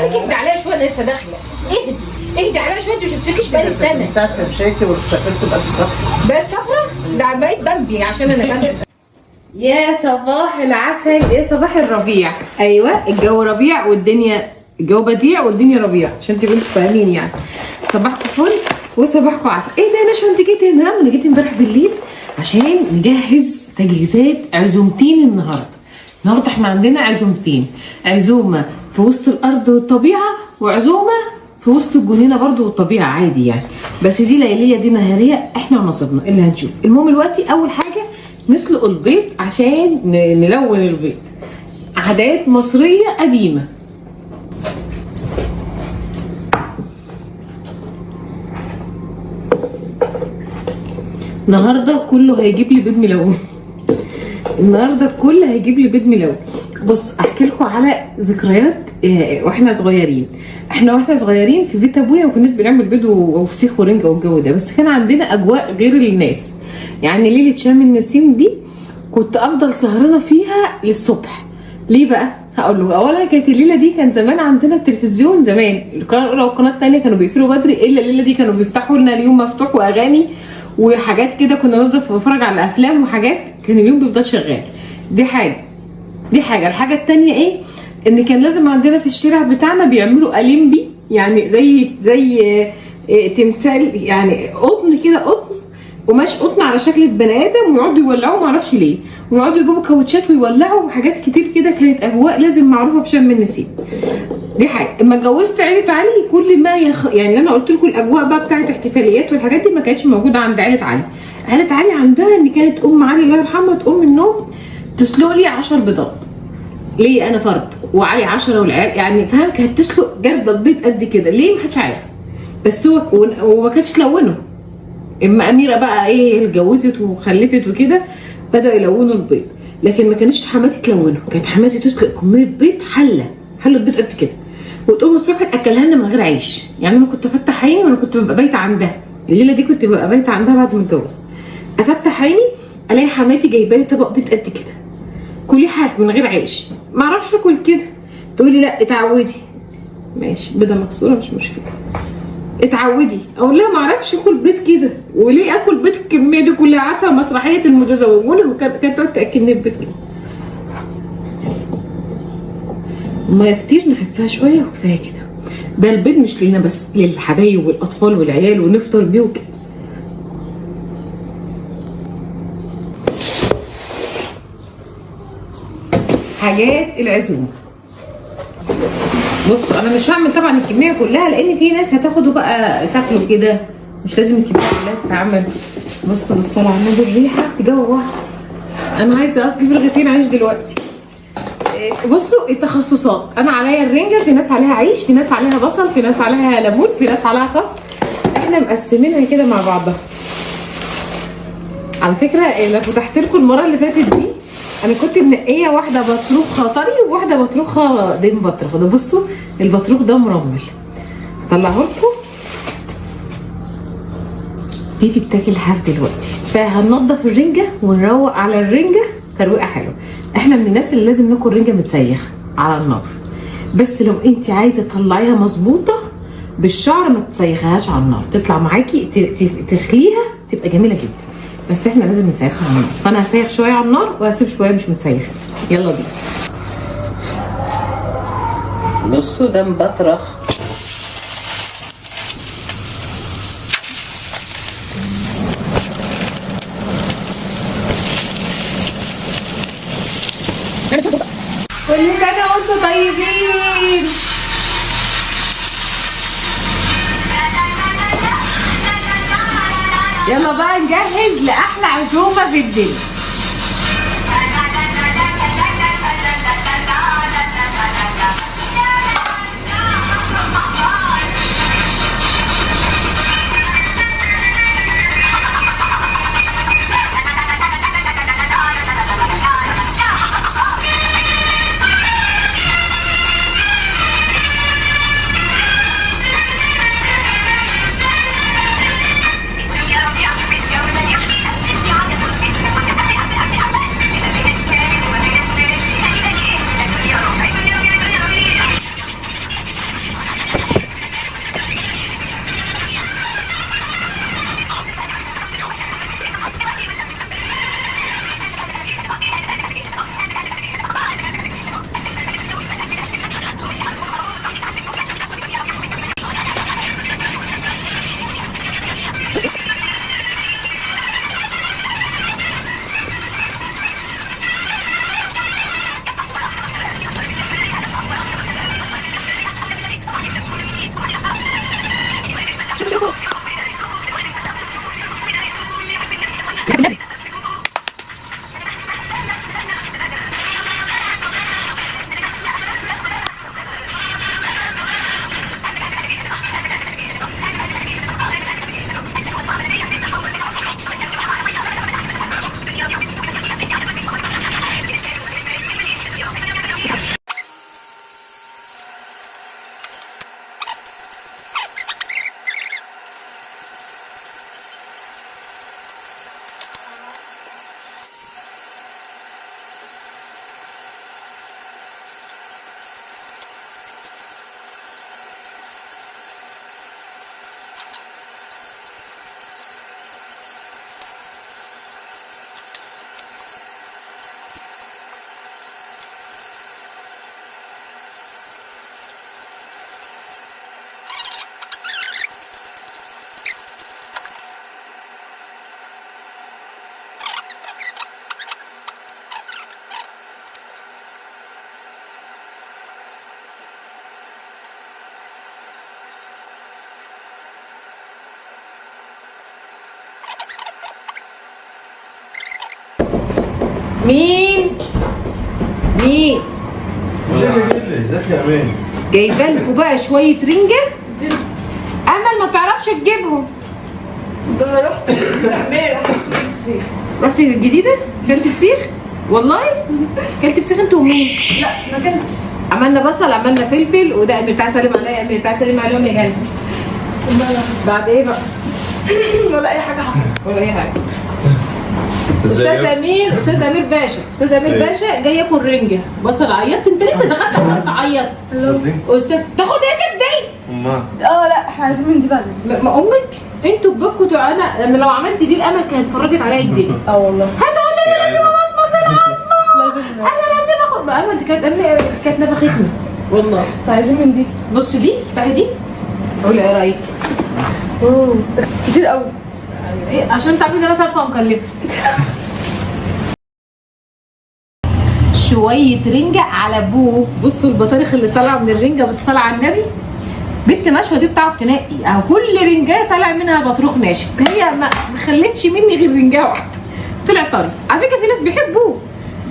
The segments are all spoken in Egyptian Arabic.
مالك؟ اهدي عليا شوية، انا لسه داخله. اهدي اهدي عليا شوية، انت ما شفتكيش بقالي سنة. من ساعة ما مشيتي وسافرت بقت صفرا. بقت صفرا؟ ده بقيت بامبي عشان انا بامبي. يا صباح العسل، يا صباح الربيع. ايوه الجو ربيع والدنيا، الجو بديع والدنيا ربيع، عشان تبقوا انتوا فاهمين يعني. صباحكم فل وصباحكم عسل. ايه ده يا نشوى انت جيتي هنا؟ انا جيت امبارح بالليل عشان نجهز تجهيزات عزومتين النهارده. النهارده احنا عندنا عزومتين، عزومة في وسط الارض والطبيعة، وعزومه في وسط الجنينة برضو والطبيعة عادي يعني، بس دي ليليه دي نهاريه، احنا ونصيبنا اللي هنشوف. المهم دلوقتي اول حاجة نسلق البيض عشان نلون البيض. عادات مصرية قديمة. النهارده كله هيجيب لي بيض ملون. النهارده الكل هيجيب لي بيض ملون. بص احكي لكم على ذكريات واحنا صغيرين. احنا واحنا صغيرين في بيت ابويا ما كناش بنعمل بيض وفسيخ ورنجه والجو ده، بس كان عندنا اجواء غير الناس. يعني ليلة شم النسيم دي كنت افضل سهرانة فيها للصبح. ليه بقى؟ هقول له. اولا كانت الليلة دي كان زمان عندنا التلفزيون، زمان القناة الاولى والقناة الثانية كانوا بيقفلوا بدري، الا الليلة دي كانوا بيفتحوا لنا اليوم مفتوح واغاني وحاجات كده، كنا نفضل نتفرج على افلام وحاجات، كان اليوم بيفضل شغال. دي حاجة، دي حاجة. الحاجة الثانية ايه؟ ان كان لازم عندنا في الشارع بتاعنا بيعملوا أليمبي، يعني زي تمثال، يعني قطن كده، قطن قماش قطن على شكل بني ادم، ويقعدوا يولعوه معرفش ليه، ويقعدوا يجيبوا كاوتشات ويولعوا وحاجات كتير كده. كانت اجواء لازم معروفة في شم النسيم. دي حاجة. اما اتجوزت عيله علي كل ما يعني انا قلت لكم الاجواء بقى بتاعت احتفاليات والحاجات دي ما كانتش موجودة عند عيله علي. عيله علي عندها ان كانت ام علي الله يرحمها تقوم من النوم تسلق لي 10 بيضات، ليه انا فرد وعلي 10 والعيال يعني فاهم، كانت تسلق جردل بيض قد كده، ليه محدش عارف، بس هو وما كانتش تلونه. اما اميره بقى ايه اتجوزت وخلفت وكده بداوا يلونوا البيض، لكن ما كانتش حماتي تلونه. كانت حماتي تسلق كمية بيض، حله بيض قد كده، وتقوم الصبح تاكلها لنا من غير عيش. يعني انا كنت افتح عيني، وانا كنت ببقى بايته عندها الليلة دي، كنت ببقى بايته عندها بعد ما اتجوزت، افتح عيني الاقي حماتي جايبه لي طبق بيض قد كده، كلي حاف من غير عيش. ما اعرفش اكل كده، تقولي لا اتعودي، ماشي بيضة مكسورة مش مشكلة، اتعودي. اقول لها ما اعرفش اكل بيض كده، وليه اكل بيض الكمية دي كلها؟ عارفه مسرحية المتزوجون كانت تقعد تاكلني البيض كده. المية كتير نخفها شوية وكفاية كده. ده البيض مش لينا بس، للحبايب والاطفال والعيال، ونفطر بيه وكده. حاجات العزومة. بصوا انا مش هعمل طبعا الكمية كلها، لان في ناس هتاخدوا بقى تاكلوا كده، مش لازم الكمية كلها تتعمل. بصوا بالصلاة على النبي الريحة تجوع، انا عايزه اجيب رغيفين عيش دلوقتي. بصوا التخصصات، انا عليا الرنجه، في ناس عليها عيش، في ناس عليها بصل، في ناس عليها ليمون، في ناس عليها خس، احنا مقسمينها كده مع بعضها. على فكرة انا فتحت لكم المرة اللي فاتت دي، انا كنت منقيه واحدة بطروخه طري وواحدة بطروخه دين بطرخ. ده بصوا البطروخ ده مرمل، طلعه لكم، دي تتاكل حاف دلوقتي. فهننضف الرنجه ونروق على الرنجه ترويقه حلوة. احنا من الناس اللي لازم ناكل رنجه متسيخه على النار، بس لو انت عايزه تطلعيها مظبوطة بالشعر ما تسيخهاش على النار، تطلع معاكي تخليها تبقى جميلة جدا، بس احنا لازم نسيخها على النار. فانا هسيخ شوية على النار وهسيب شوية مش متسيخه. يلا بينا. بصوا ده مبطرخ. كل سنة وانتم طيبين. يلا بقى نجهز لأحلى عزومة في الدنيا. مين؟ مين؟ ازيك يا امان؟ جايبه لكم بقى شوية رنجه. امل ما تعرفش تجيبهم. ده انا رحت امبارح اشتري فسيخ. رحت الجديدة؟ كلت فسيخ؟ والله؟ كلت فسيخ انت ومين؟ لا ما اكلتش. عملنا بصل، عملنا فلفل، وده امير تعالى سلم عليا، امير تعالى سلم عليهم يا جماعة. بعد ايه بقى؟ ولا اي حاجة حصلت ولا اي حاجة. استاذ امير، استاذ امير باشا، استاذ امير باشا جاي ياكل رنجه، بصل عيطت، انت لسه دخلت عشان تعيط. استاذ تاخد ايه دي؟ امها. لا احنا عايزين من دي بعد. ما امك انتوا ببكوا، انا لو عملت دي الامل كانت اتفرجت عليا الدنيا. والله هتقول لي انا لازم امصمص العظمة، انا لازم اخد. ما امل كانت نفختني والله. عايزين من دي. بص دي، افتحي دي، قولي ايه رايك؟ اوه كتير قوي. إيه عشان تعرفي ان انا صارفه ومكلفه. شوية رنجه على بو. بصوا البطارخ اللي طالعه من الرنجه بالصلاة على النبي. بنت نشوه دي بتعرف تنقي، اهو كل رنجايه طالع منها بطروخ ناشف، هي ما خلتش مني غير رنجايه واحدة طلع طري. على فكرة في ناس بيحبوه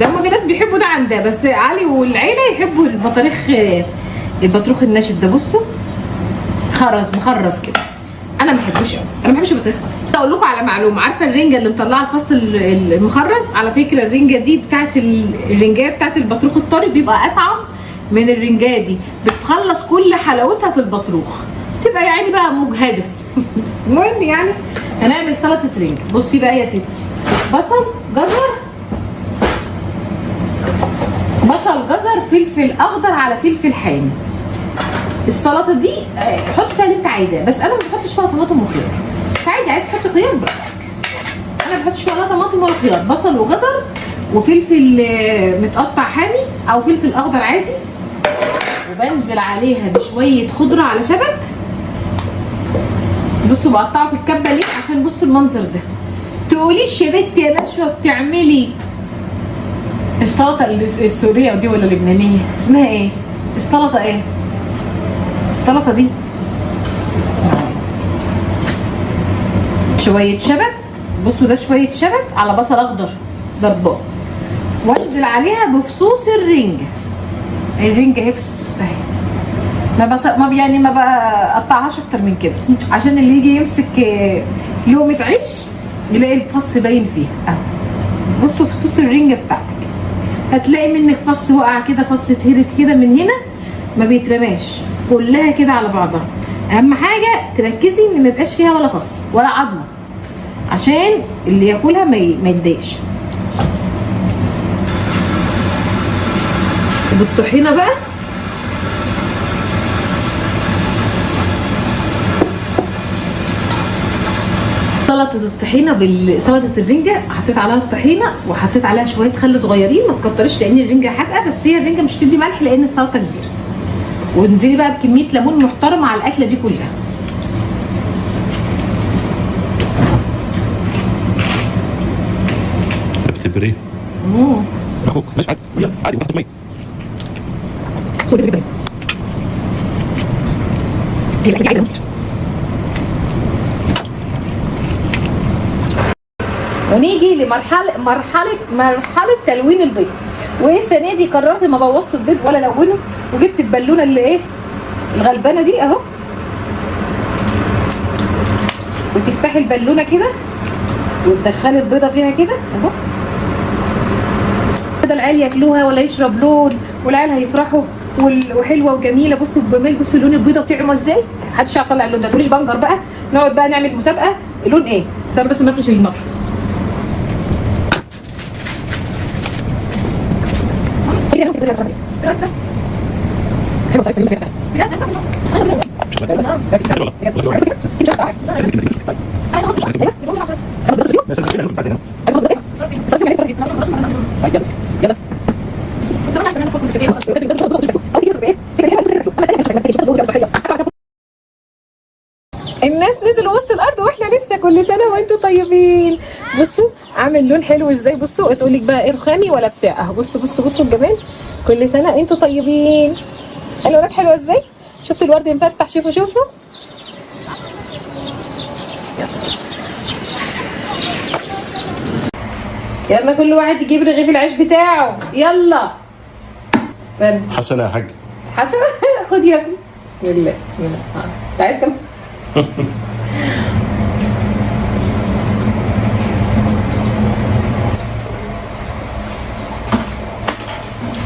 ده، هما في ناس بيحبوا ده عن ده، بس علي والعيلة يحبوا البطاريخ، البطروخ الناشف ده. بصوا خرز مخرز كده، انا ما بحبوش قوي، انا ما بحبش البطاريخ اصلا. اقول لكم على معلومة، عارفه الرنجه اللي مطلعه الفص المخرز؟ على فكرة الرنجه دي بتاعت الرنجايه بتاعت البطروخ الطري بيبقى اطعم من الرنجايه دي، بتخلص كل حلاوتها في البطروخ، تبقى يعني بقى مجهده. المهم يعني هنعمل سلطة رنجه. بصي بقى يا ستي، بصل جزر، بصل جزر، فلفل اخضر على فلفل حامي. السلطة دي حط فيها اللي انت عايزاه، بس انا ما بحطش فيها طماطم وخيار. بس عادي عايز تحط خيار براحتك، انا ما بحطش فيها لا طماطم ولا خيار. بصل وجزر وفلفل متقطع حامي او فلفل اخضر عادي، وبنزل عليها بشوية خضرة على شبت. بصوا بقطعه في الكبه ليه؟ عشان بصوا المنظر ده. تقوليش يا بنتي يا نشوه بتعملي السلطة السورية دي ولا اللبنانية؟ اسمها ايه؟ السلطة ايه؟ السلطة دي شوية شبت. بصوا ده شوية شبت على بصل اخضر ضربان، وانزل عليها بفصوص الرنجه. الرنجه اهي فصوص اهي، ما بس ما يعني ما بقطعهاش اكتر من كده عشان اللي يجي يمسك لقمة عيش يلاقي الفص باين فيها اهو. بصوا فصوص الرنجه بتاعتك، هتلاقي منك فص وقع كده، فص اتهرت كده من هنا، ما بيترماش، كلها كده على بعضها. اهم حاجة تركزي ان ما يبقاش فيها ولا فص ولا عظمه عشان اللي ياكلها ما يتضايقش. بالطحينه بقى، سلطة الطحينه سلطة الرنجه حطيت عليها الطحينه وحطيت عليها شوية خل صغيرين، ما تكتريش لان الرنجه حادقه، بس هي الرنجه مش تدي ملح لان السلطة كبيرة. وانزلي بقى بكمية ليمون محترمه على الاكلة دي كلها. بتبري اخوك ماشي عادي عادي براحتك. مية هي الاكلة دي عايزه كتير. ونيجي لمرحلة مرحلة مرحلة تلوين البيض. والسنة دي قررت ما بوظش البيض ولا لونه، وجبت البالونة اللي ايه الغلبانه دي اهو. وتفتحي البالونة كده وتدخلي البيضة فيها كده اهو كده، العيال ياكلوها ولا يشرب لون، والعيال هيفرحوا وحلوه وجميلة. بصوا الجمال، بصوا لون البيضة طعمه ازاي. محدش يعرف يطلع اللون ده، تقوليش بنجر بقى، نقعد بقى نعمل مسابقة لون ايه. استنى بس ما افرش المفرش. الناس نزلوا وسط الارض واحنا لسه. كل سنة وانتم طيبين. بصوا عامل لون حلو ازاي. بصوا تقولك بقى ايه رخامي ولا بتاع اهو. بصوا بصوا بصوا الجمال. كل سنة انتم طيبين. الوانات حلوة ازاي. شفتوا الورد مفتح؟ شوفوا شوفوا. يلا كل واحد يجيب رغيف العيش بتاعه. يلا استنى. حسنه يا حاج. حسنه. خد يا ابني. بسم الله بسم الله. انت عايز كم؟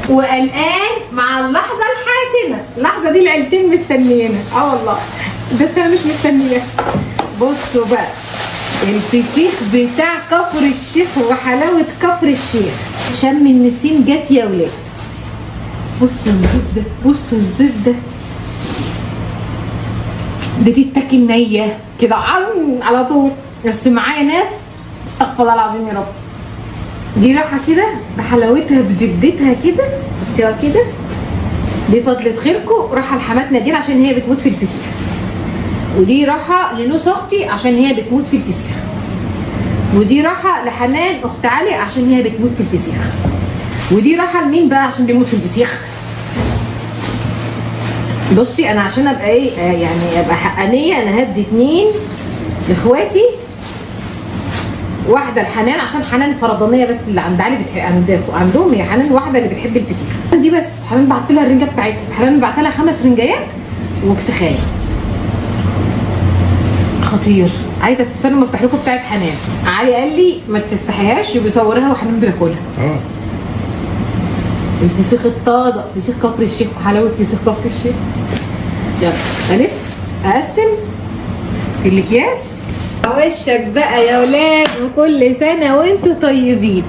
والان مع اللحظة الحاسمة، اللحظة دي العيلتين مستنيينها. والله بس انا مش مستنياها. بصوا بقى الفسيخ بتاع كفر الشيخ وحلاوة كفر الشيخ. شم النسيم جت يا ولاد. بصوا الزبدة، بصوا الزبدة دي تتاكل نيه كده على طول. بس معايا ناس استغفر الله العظيم يا رب. دي راحة كده بحلاوتها بزبدتها كده حطيها كده. دي فضلة خيركم راحة لحماتنا دي عشان هي بتموت في الفسيخ، ودي راحة لنوس اختي عشان هي بتموت في الفسيخ، ودي راحة لحنان اخت علي عشان هي بتموت في الفسيخ، ودي راحة لمين بقى عشان بيموت في الفسيخ. بصي انا عشان ابقى ايه يعني ابقى حقانيه، انا هدي 2 لاخواتي، واحدة لحنان عشان حنان فرضانيه بس اللي عند علي بتحب عندهم هي حنان واحدة اللي بتحب الفسيخ دي بس. حنان بعت لها الرنجه بتاعتها، حنان بعت لها 5 رنجايات وفسيخايه. خطير. عايزه تستنوا ما افتح لكم بتاعت حنان. علي قال لي ما تفتحيهاش بيصورها وحنان بتاكلها. الفسيخ الطازه، فسيخ كفر الشيخ وحلاوة فسيخ كفر الشيخ. يلا الف اقسم في الاكياس. وشك بقى يا ولاد، وكل سنة وانتوا طيبين.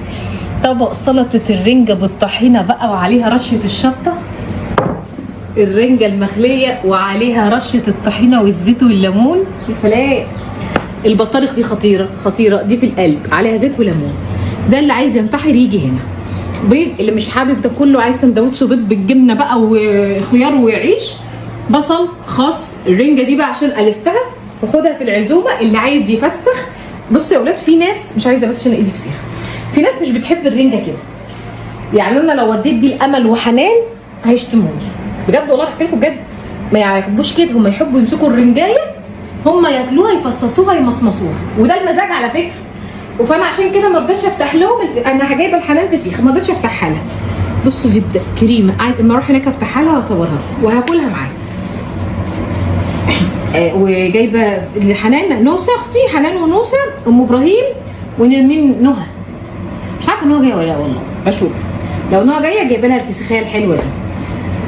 طبق سلطة الرنجه بالطحينه بقى وعليها رشه الشطه، الرنجه المخليه وعليها رشه الطحينه والزيت والليمون. يا سلام. البطارخ دي خطيرة خطيرة، دي في القلب عليها زيت وليمون. ده اللي عايز ينتحر يجي هنا. بيض، اللي مش حابب ده كله عايز سندوتش بيض بالجبنه بقى وخيار وعيش، بصل، خس. الرنجه دي بقى عشان الفها وخدها في العزومة. اللي عايز يفسخ، بصوا يا اولاد في ناس مش عايزه بس عشان ايدي فسيخ، في ناس مش بتحب الرنجه كده. يعني انا لو وديت دي الامل وحنان هيشتموني بجد والله، بحكي لكم بجد. ما يحبوش كده، هم يحبوا يمسكوا الرنجايه هم ياكلوها يفصصوها يمصمصوها، وده المزاج على فكرة. فانا عشان كده ما رضيتش افتح لهم انا جايبه الحنان فسيخ ما رضيتش افتحها لها. بصوا زبدة كريمة، اما اروح هناك افتحها لها واصورها وهاكلها معاها. وجايبه لحنان نوسه اختي، حنان ونوسه ام ابراهيم ونرمين نهى. مش عارفه نهى جاية ولا لا والله، بشوف لو نهى جاية جايبه لها الفسيخيه الحلوة دي.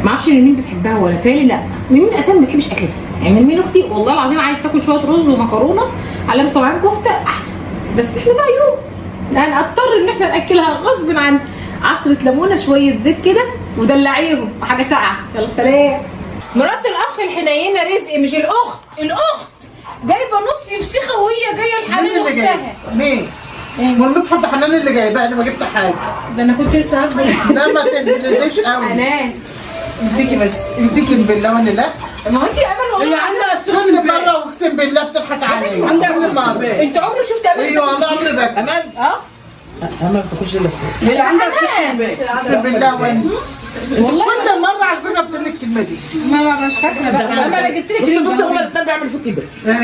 ما اعرفش نرمين بتحبها ولا تالي. لا نرمين اساسا ما بتحبش اكلتها. يعني نرمين اختي والله العظيم عايز تاكل شوية رز ومكرونه على مصبعين كفته احسن، بس احنا بقى يوم انا اضطر ان احنا ناكلها غصب عن. عصره ليمونه شوية زيت كده ودلعيهم وحاجه ساقعه. يلا سلام. مرات الاخ الحنينه رزق، مش الاخت، الاخت جايبه نص فسيخه وهي جاية لحنان اختها. مين؟ والمصحف ده حنان اللي جايبها، انا ما جبت حاجة. ده انا كنت لسه هاخد. لا ما تنزليش قوي. حنان امسكي بس، امسكي بالله وانا لا. ما هو انت يا امل والله هي عندها فسيخ كل مرة اقسم بالله بتضحك عليا. عندها فسيخ مرة. انت عمرك شفت امل؟ ايوه والله عمري ما امل. امل ما بتاكلش الا فسيخ. هي عندها فسيخ. اقسم بالله وانا والله كل مرة على فكرة بتقول الكلمة دي. ما مش فاكره بقى. انا جبت لك. بص هما الاثنين بيعملوا فيك كده.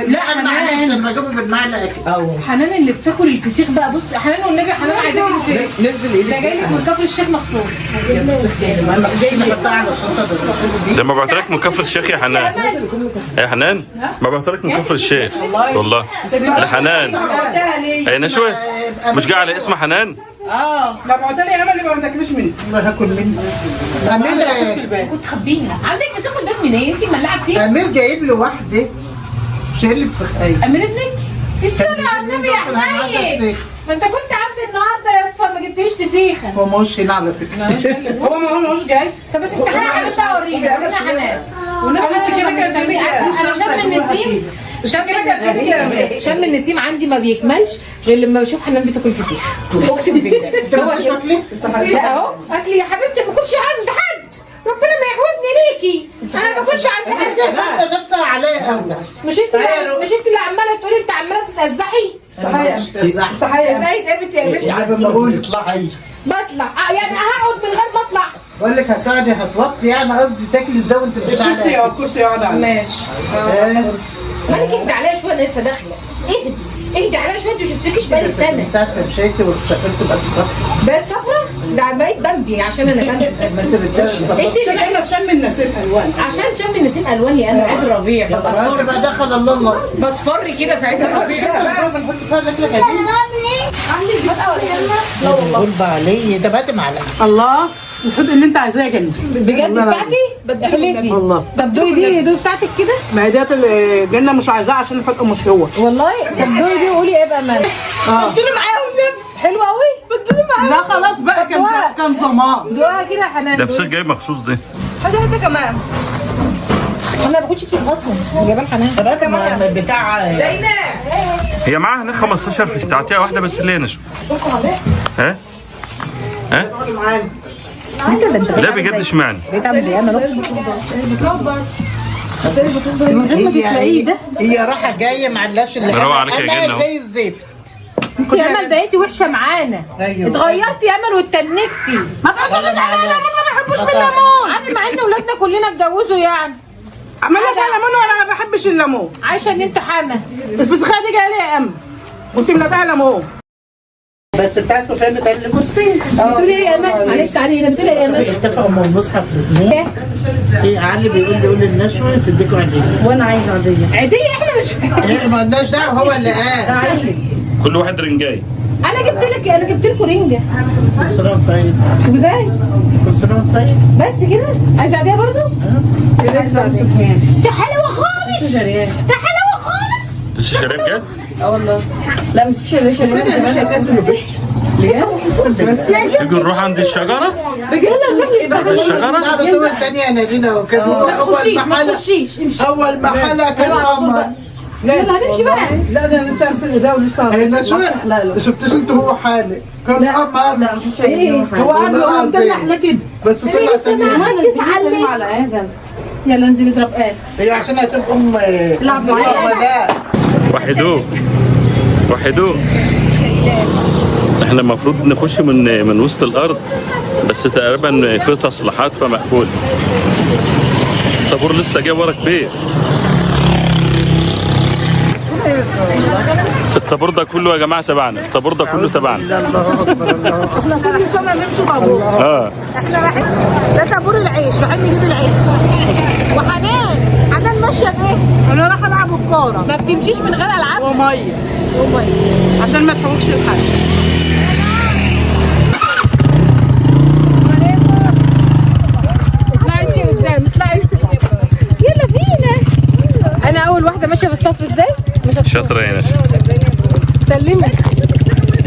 لا انا معلش انا بجيبه بالمعلقه كده. حنان اللي بتاكل الفسيخ بقى. بص حنان والنبي حنان عايزاك نزل ايدك. ده جاي لك من كفر الشيخ مخصوص. جاي نحطها على الشنطة دي. ده ما بعتلك من كفر الشيخ يا حنان. يا حنان ما بعتلك من كفر الشيخ والله. يا حنان اي نشوه مش جاي على اسم حنان. ما بعتها لي امل يبقى ما تاكليش مني. ما هاكل منه. امير كنت خبيها عندك فسيخ في البيت منين؟ انت مولعه فسيخ. امير جايب لي واحدة شايل لي فسيخ. امير ابنك؟ الصلاة على النبي يا حنين. ما انت كنت عندي النهارده يا اصفر ما جبتليش فسيخه. هو ما هوش هنا على فكرة. هو ما هوش جاي. طب بس افتحي لها حبيبتي اوريها. ورينا حنان. خلاص كده كده. انا شم النسيم، شم النسيم عندي ما بيكملش غير لما بشوف حنان بتاكل فسيخ. اقسم بالله. انت ما بتاكلش اكلي؟ لا اهو اكلي يا حبيبتي، ما باكلش عند حد. ربنا ما يحوجني ليكي، انا ما باكلش عند حد. انت فاكره نفسها عليا قوي. مش انت اللي عماله تقولي انت عماله تتأزحي؟ تتأزحي. اسالي عايزه تقول اطلعي. بطلع يعني هقعد من غير ما اطلع. بقول لك هتقعدي هتوطي، يعني قصدي تاكلي ازاي وانت مش الكرسي على الكرسي يقعد عليه. ماشي. مالك انت عليا شوية، انا لسه داخله. اهدي. اهدي عليا شوية، انت ما شفتكيش بقالي سنة. من ساعة ما مشيت وسافرت بقت صفرا. بقت صفرا؟ ده بقيت بامبي عشان انا بامبي بس. ما انت بتداري الصفرا. انت عشان احنا في شم النسيم الوان. عشان شم النسيم الوان يا انا عيد الربيع ببقى انت بقى اصفر، دخل الله الاصفر. بصفر كده في عيد الربيع. بنحط فيها الاكل القديم. عندك بقى ولا كلمة؟ لا والله. غلبة عليا ده بقى معلقه. الله، الحوت اللي انت عايزاه يا جنة. بجد بتاعتي؟ احلفي والله. طب دوقي دي، دوقي بتاعتك كده. ما هي ديت اللي جنة مش عايزاها عشان الحوت مش هو. والله طب دوقي دي وقولي ايه بقى مالك. بدلوا معاهم النبي. حلوة قوي. بدلوا معاهم. لا خلاص بقى، كان زمان. دوقها كده يا حنان. ده فسيخ جاي مخصوص ده. هاتي حتة كمان. انا ما باكلش فسيخ اصلا، انا جايبه لحنان. بتاع دينا هي معاها هناك 15 في تعطيها واحدة بس اللي هي نشوى. ها؟ ها؟ لا بجد اشمعنى؟ من غير ما تسلقيه ده. هي راحة جاية ما عندهاش اللي برافو عليك يا انا جنة. زي الزيت. انت يا امل بقيتي وحشة معانا. أيوة. اتغيرتي يا امل واتنكتي. ما تقولش على الليمون، ما بحبوش بالليمون. عامل مع ان ولادنا كلنا اتجوزوا يعني. عمل لك ليمون وانا ما بحبش الليمون. عايشه ان انت حامى. الفسخه دي جاية لي يا ام، وانت ملاتها ليمون. بس بتاع سفيان بتاع اللي كرسي. بتقولي ايه يا امل؟ معلش تعالي هنا. بتقولي ايه يا امل؟ اتفقوا مع المصحف الاثنين. ايه علي بيقول لي النشوة تديكوا عيديه. وانا عايزه عادية. عيديه احنا مش ايه ما لناش دعوه، هو اللي قال. كل واحد رنجاي. انا جبت لك، انا جبت لكم رنجه. كل سنة وانت طيب. كفاية كل سنة وانت طيب. بس كده. عايزه عيديه برضو؟ عايزه عيديه. ده حلوة خالص، ده حلوة خالص. لسه شاريه بجد؟ اه والله. لا مش شاريه، بس مش اساس انه بيت. يجوا نروح عند الشجرة؟ بجد نروح للسهل. الشجرة؟ تعالوا طول تانية يا نادينا وكان ما تخشيش، اول ما محل، تخشيش، امشي. اول محل كان قمر. يلا هنمشي بقى. لا ده انا لسه اغسل ايديا ولسه النشوة لا. شفتش انت هو حالق كان قمر. لا ما كانش عاجبني هو قاعد والله هو العظيم. مدلع احنا كده. بس طلع تاني. ما على ادم. يلا انزل اضرب آد. هي عشان هتبقى ام العب معايا. لا وحدوه وحدوه. احنا المفروض نخش من وسط الارض، بس تقريبا في تصليحات فمقفول. الطابور لسه جاي ورا كبير. الطابور ده كله يا جماعة تبعنا، الطابور ده كله تبعنا. الله اكبر الله اكبر. احنا كل سنة نمشي طابور. احنا رايحين ده طابور العيش، رايحين نجيب العيش. وحنان، حنان ماشية بايه؟ انا رايحة العب الكورة ما بتمشيش من غير العاب ومية ومية. عشان ما تحوكش لحد. اطلعي انت قدام، اطلعي انت. يلا بينا. انا اول واحدة ماشية في الصف ازاي؟ مش هتشوف. شاطرة يا نشا. سلمي.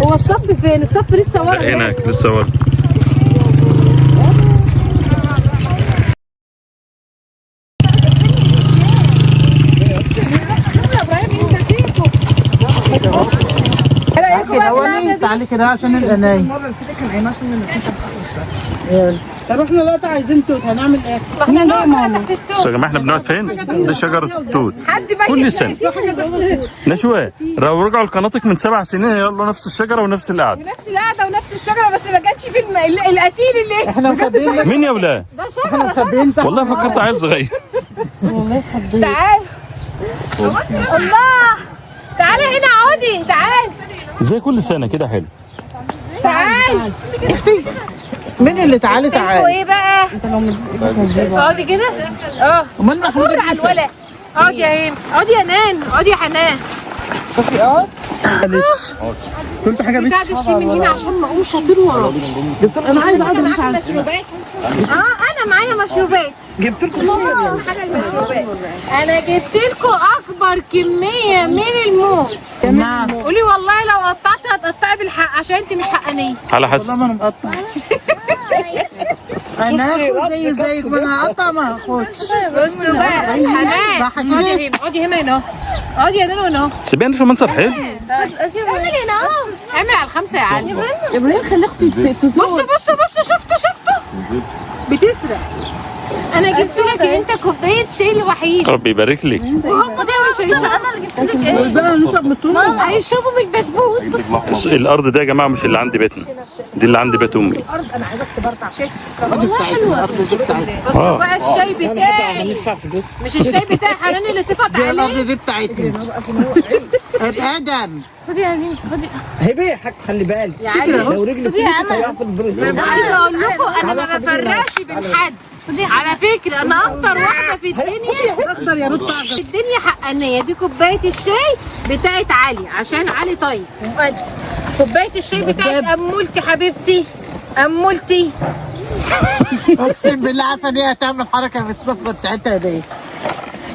هو الصف فين؟ الصف لسه ورا. لا هناك لسه ورا. يا ابراهيم انت سيبه. ايه رايكم بقى في القعدة دي؟ تعالي كده عشان القناية. طب احنا دلوقتي عايزين توت، هنعمل ايه؟ ما احنا نقعد بقى تحت التوت. بس يا جماعة احنا بنقعد فين؟ دي شجرة التوت. حد بقى كل سنة نشوى لو رجعوا لقناتك من 7 سنين يلا نفس الشجرة ونفس القعدة. ونفس القعدة ونفس الشجرة، بس ما كانش في القتيل اللي احنا مخبيين مين يا ولاد؟ ده شجرة شجرة. والله فكرت عيل صغير. تعال الله، تعالى هنا اقعدي، تعال زي كل سنة كده حلو. تعال. مين اللي تعالي انتوا تعالي؟ ايه بقى؟ اقعدي كده. اه امال محمود مر على الولد. اقعدي يا هيم، اقعدي يا نان، اقعدي يا حنان. قلت حاجة بتاع تشتي من هنا عشان ما اقومش اطير وراك. انا عايزه اقعد مش عارفه. انا معايا مشروبات. جبت لكم حاجة المشروبات. انا جبت لكم اكبر كمية من الموز. نعم. قولي والله لو قطعتي هتقطعي بالحق عشان انت مش حقانيه. على حسب. والله ما انا مقطع. انا هاخد زي زيك، ما انا هقطع ما هاخدش. بصوا بقى حنان، صح كده؟ اقعدي يا هيم، اقعدي هنا هنا اهو. اقعدي يا نان هنا اهو. سيبينا نشوف منظر حلو. اعمل هنا اهو. اعمل على الخمسة يا علي. ابراهيم خلي اختي بصوا بصوا بصوا، شفتوا شفتوا بتسرق. انا جبت لك انت كوباية شاي الوحيد. ربي يبارك لك. وهم ده مش هيشربوا. انا اللي جبت لك ايه؟ بقى نشرب من التوت. هيشربوا من البسبوس. الارض ده يا جماعة مش اللي عند بيتنا، دي اللي عند بيت امي. والله حلوة. بصوا بقى الشاي بتاعي، مش الشاي بتاع حنان اللي اتفقت دي الارض عليه. دي بتاعتنا. ادم خدي يا نين، خدي. هبه يا حاج، خلي بالك لو رجلك هيقف في. انا عايزه اقول لكم انا ما بفرقش بين حد على فكرة. انا اكتر واحدة في الدنيا في الدنيا حقانيه. دي كوباية الشاي بتاعت علي عشان علي طيب وقد. كوباية الشاي بتاعت امولتي حبيبتي، امولتي. اقسم بالله عارفه ان هي هتعمل حركة في السفرة بتاعتها دي.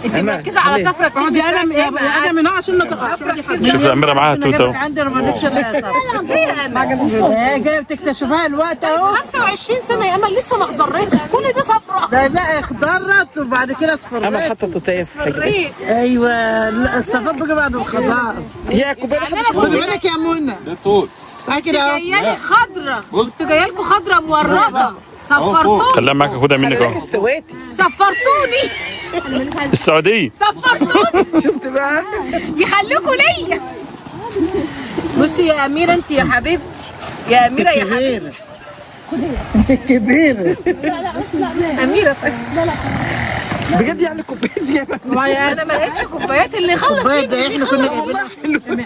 انت مركزه على سفره كتير. اقعدي يا ادم يا ادم هنا عشان ما تقعش. شوف الاميرة معاها توته اهو. عندي انا ما اديكش الا يا سفره. ايه جاية بتكتشفها الوقت اهو. 25 سنة يا امل لسه ما اخضرتش، كل دي صفرة. لا لا اخضرت وبعد كده اصفرت. انا حاطه توتايه في حاجة. ايوه لا الصفار بقى بعد الخضار. يا كوباية يعني انا خدي كنت بالك يا منى. ده توت. تعالي كده اهو. جاية لي خضرة، كنت جاية لكم خضرة مورده، صفرتوني. خليها معاك، خدها منك اهو. استويتي. صفرتوني. السعودية. صفرتوني. شفت بقى؟ يخليكوا ليا. بصي يا اميره، انت يا حبيبتي يا اميره يا حبيبتي. انت الكبيرة. اميره بجد يعني كوباية جايبه. انا ما لقيتش كوبايات اللي خلص. كوباية ده احنا كنا جايبينها.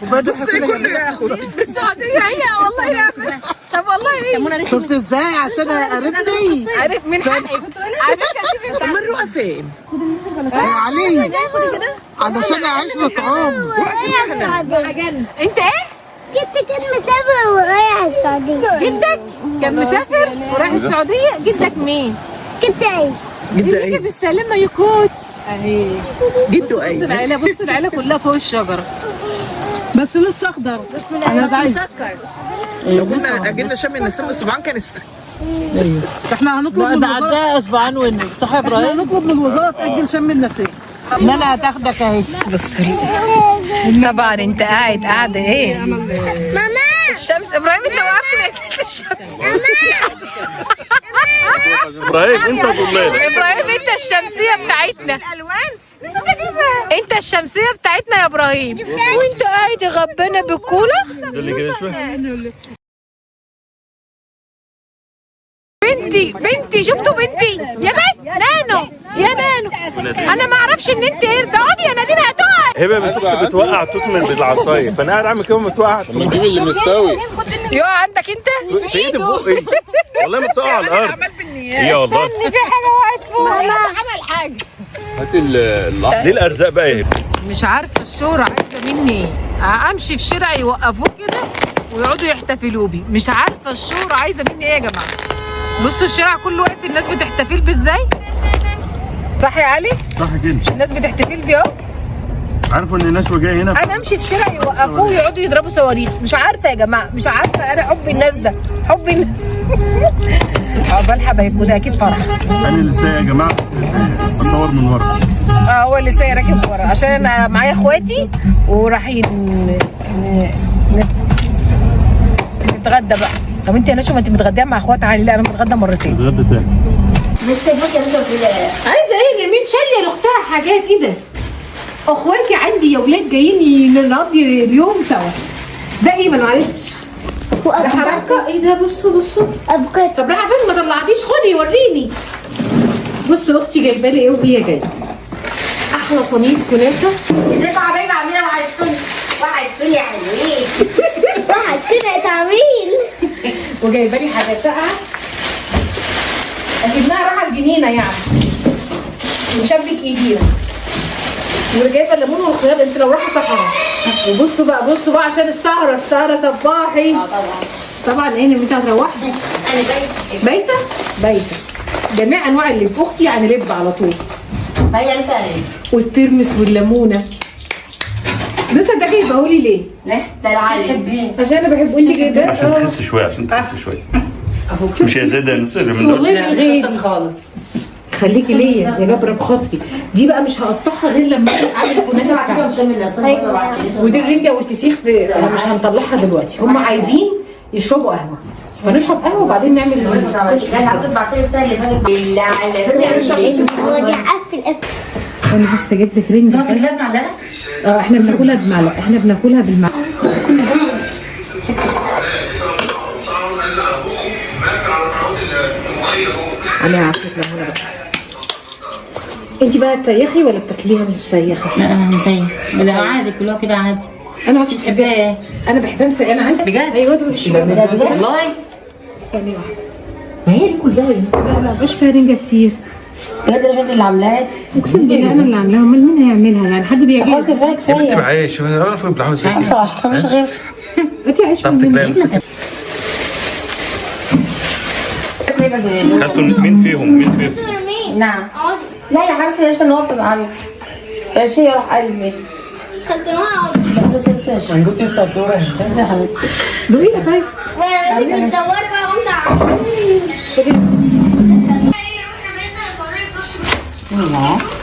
كوباية ده احنا كنا جايبينها. السعودية هي والله يا أميرة. طب والله ايه؟ شفت ازاي؟ عشان قريبتي. عارف من حقك. عارف امال الرؤى فين؟ يا علي علشان عشرة عمر. انت ايه؟ جدي كان مسافر ورايح السعودية. جدك كان مسافر ورايح السعودية؟ جدك مين؟ جدي ايه؟ جده جدك ايه؟ بالسلامة يا كوت. جده بص ايه؟ العيلة، بص العيلة كلها فوق الشجرة. بس لسه اخضر. انا عايز لو كنا اجلنا شم النسيم اسبوعين كان احنا هنطلب لا من ده الوزارة، عداها اسبوعين صح يا احنا ابراهيم؟ هنطلب من الوزارة تاجل شم النسيم. لا انا هتاخدك اهي. بص طبعا انت قاعد قاعدة ايه؟ ماما الشمس. ابراهيم انت وقفت نزلت الشمس. ابراهيم انت تقول لنا. ابراهيم انت الشمسية بتاعتنا. انت الشمسية بتاعتنا يا ابراهيم. وانت قاعد غبانه بالكولا. ده اللي كده شوية. بنتي بنتي، شفتوا بنتي يا بنت نانو يا نانو. انا ما اعرفش ان انت قرد. اقعدي يا نادين هتقعي. هبه بنت بتوقع توت من بالعصايه، فانا قاعد اعمل كده بتوقع. ما تجيب اللي مستوي. يقع عندك انت؟ في ايدي فوق ايه؟ والله ما بتقع على الارض. ايه والله. ان في حاجة وقعت فوق. هات الاحمر. ليه الارزاق بقى يا هبه؟ مش عارفه الشهرة عايزه مني ايه. امشي في شارع يوقفوه كده ويقعدوا يحتفلوا بي. مش عارفه الشهرة عايزه مني ايه يا جماعة. بصوا الشارع كله واقف، الناس بتحتفل بيه ازاي؟ صح يا علي؟ صح كده. الناس بتحتفل بيه اهو. عارفه ان نشوى جاية هنا. انا امشي في شارع يوقفوه ويقعدوا يضربوا صواريخ. مش عارفه يا جماعة، مش عارفه. انا حب الناس ده، حب الناس. عقبال حبايبكم، ده اكيد فرح. انا اللي سايق يا جماعة، بصور من ورا. اه هو اللي سايق راكب ورا عشان انا معايا اخواتي ورايحين نتغدى بقى. طب انت يا نشوى ما انت متغديه مع اخوات علي؟ لا انا متغدى مرتين. اتغدى تاني. مش شايفاك يا نشوى في عايزه ايه؟ مين شاليه لاختها حاجات ايه ده؟ اخواتي عندي يا ولاد جايين نقضي اليوم سوا. ده ايه؟ ما انا معرفتش. ده حركة ايه ده؟ بصوا بصوا. افوكاتو. طب رايحة فين؟ ما طلعتيش، خدي وريني. بصوا اختي جايبه لي ايه وهي جاية. احلى صينية كنافه. ازيكم يا حبايبي؟ عاملين ايه؟ وحشتوني وحشتوني يا حلوين. وحشتنا طويل. وجايبه لي حاجة ساقعه اكنها راحة الجنينة يعني، ونشبك ايدينا. وجايبه الليمون والخيار. انت لو رايحة صحراء. وبصوا بقى، بصوا بقى عشان السهرة، السهرة صباحي. طبعا. ايه انت هتروحي؟ انا بايته. بايته؟ بايته. جميع انواع اللب، اختي يعني لب على طول. هي لسه والترمس والليمونه. بس ده جايبهولي ليه؟ لا ده العالم. عشان انا بحبه. انت جايباه؟ عشان تخس شوية، عشان تخس شوية. مش يا زيد يا نصير من دول. والله من غيري خالص. خليكي ليا يا جبرة بخاطري. دي بقى مش هقطعها غير لما اعمل كنافه بتاعتي. ودي الرنجه والفسيخ مش هنطلعها دلوقتي. هم عايزين يشربوا قهوة، فنشرب قهوة وبعدين نعمل القصة. هو دي قفل قفل. انا بس اجيب لك رنجه. تاكلها بمعلقه؟ اه احنا بناكلها بمعلقه، احنا بناكلها بالمعلقه. عليها عصير ليمونه بقى. انت بقى تسيخي ولا بتاكليها مش مسيخه؟ لا انا مسيح. لا عادي كلها كده عادي. انا ما اعرفش. بتحبيها ايه؟ انا بحبها مسقيه. انا عندي بجد؟ ايوه ده بالشوكولاته. بجد والله؟ ثانية واحدة. ما هي دي كلها. لا لا مش فيها رنجه كتير. بجد مش انت اللي عاملاها؟ اقسم بالله انا اللي عاملاها، امال مين هيعملها يعني؟ حد خلاص بيعجبك؟ كفاية يا بنتي كفاية. بعيش، انا عارف بالعافية ازاي. صح مفيش غير. هاتي عيش تعرف من تاكلها هنا. مسكت. خدتوا مين فيهم؟ مين فيهم؟ نعم. لا يا حبيبتي عشان نوقف معاك. ماشي يا روح قلبي. خلتوها. بس بس بس كنت السطوره. بس يا حبيبتي. دوقيها طيب. وانا بتصور بقى قمت.